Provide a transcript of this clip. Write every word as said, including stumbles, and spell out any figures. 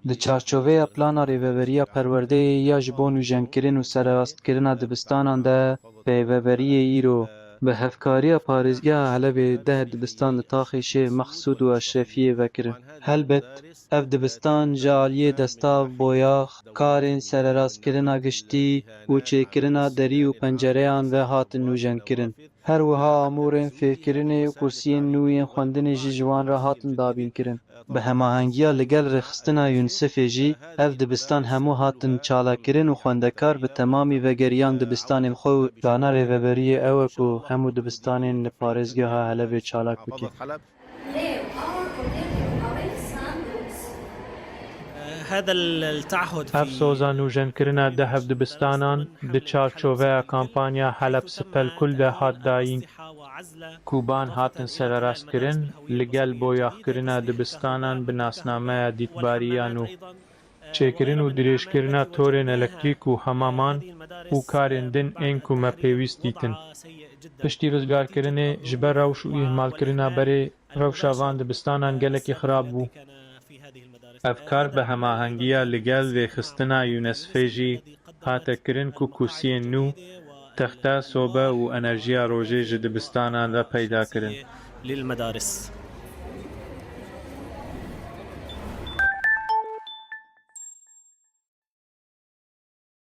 Di çarçoveya plana Rêveberiya Perwerdeyê ya ji bo nûjenkirin û sererastkirina dibistanan de, Rêveberiyê îro bi hevkariya parêzgeha Helebê deh dibistan li taxê Şêx Mexsûd û Eşrefiyê vekirin. Helbet, ev dibistan ji aliyê destav, boyax, karên sererastkirina giştî û çêkirina derî û pencereyan ve hatin nûjenkirin. Her wiha amûrên fêrkirinê û kursiyên nû yên xwendinê jî ji wan re hatin dabînkirin. Bi hemahengiya li gel rêxistina UNICEFê jî ev dibistan hemû hatin çalakirin û xwendekar bi temamî vegeriyan dibistanên xwe û plana rêveberiyê ew e ku hemû dibistanên li parêzgeha Helebê çalak bike. Ev soza nûjenkirina deh ev dibistanan di çarçoveya kampanya Heleb Sipel Kul de hat dayîn. Koban hatin sererastkirin, li gel boyaxkirina dibistanan bi nasnameya dîtbariya nû, çêkirin û dirêjkirina torên elektrîk û hemaman û karên din ên ku me pêwîst dîtin. Piştî rizgarkirinê ji ber rewş û îhmalkirina berê, rewşa van dibistanan gelekî xirab bû. Ev kar bi hemahengiya li gel rêxistina UNICEFê jî hate kirin ku kursiyên nû, texte, sobe û enerjiya rojê ji dibistanan re peyda kirin. للمدارس.